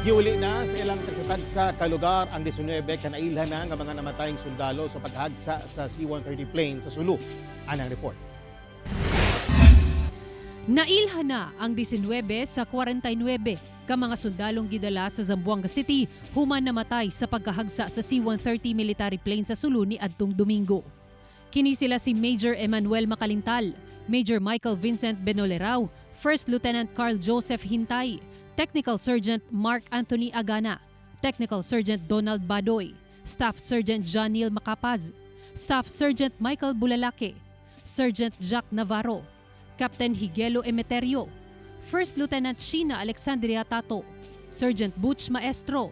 Giuli na sa ilang tagsa-tagsa ka lugar ang 19 ka nailhan na nga mga namatayng sundalo sa paghagsa sa C-130 plane sa Sulu. Anang report. Nailhan na ang 19 sa 49 ka mga sundalong gidala sa Zamboanga City human namatay sa pagkahagsa sa C-130 military plane sa Sulu ni adtong Domingo. Kini sila si Major Emmanuel Macalintal, Major Michael Vincent Benolerao, First Lieutenant Carl Joseph Hintay, Technical Sergeant Mark Anthony Agana, Technical Sergeant Donald Badoy, Staff Sergeant John Neil Macapaz, Staff Sergeant Michael Bulalake, Sergeant Jack Navarro, Captain Higelo Emeterio, First Lieutenant Sheena Alexandria Tato, Sergeant Butch Maestro,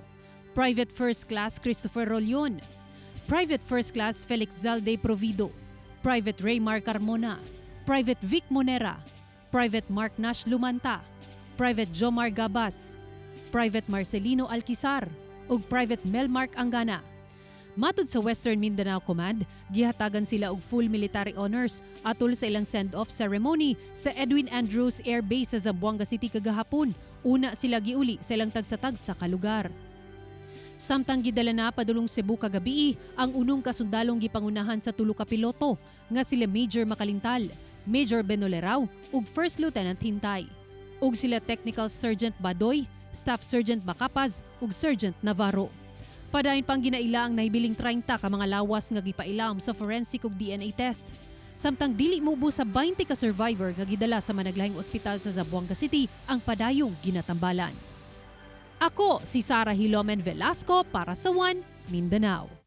Private First Class Christopher Rolion, Private First Class Felix Zalde Provido, Private Raymar Carmona, Private Vic Monera, Private Mark Nash Lumanta, Private Jomar Gabas, Private Marcelino Alquizar, ug Private Melmark Angana. Matud sa Western Mindanao Command, gihatagan sila og full military honors atol sa ilang send-off ceremony sa Edwin Andrews Air Base sa Zamboanga City kagahapon. Una sila giuli sa ilang tagsa-tagsa ka lugar. Samtang gidala na padulong Cebu kagabii ang unong kasundalong gipangunahan sa tulo ka piloto nga sila Major Macalintal, Major Benolerao ug First Lieutenant Hintay. Ug sila Technical Sergeant Badoy, Staff Sergeant Macapaz ug Sergeant Navarro. Padayon pang ginaila ang nahibiling 30 ka mga lawas nga gipailam sa forensic ug DNA test. Samtang dili moubos sa 20 ka survivor nga gidala sa managlahing ospital sa Zamboanga City ang padayong ginatambalan. Ako si Sara Hilomen Velasco para sa One Mindanao.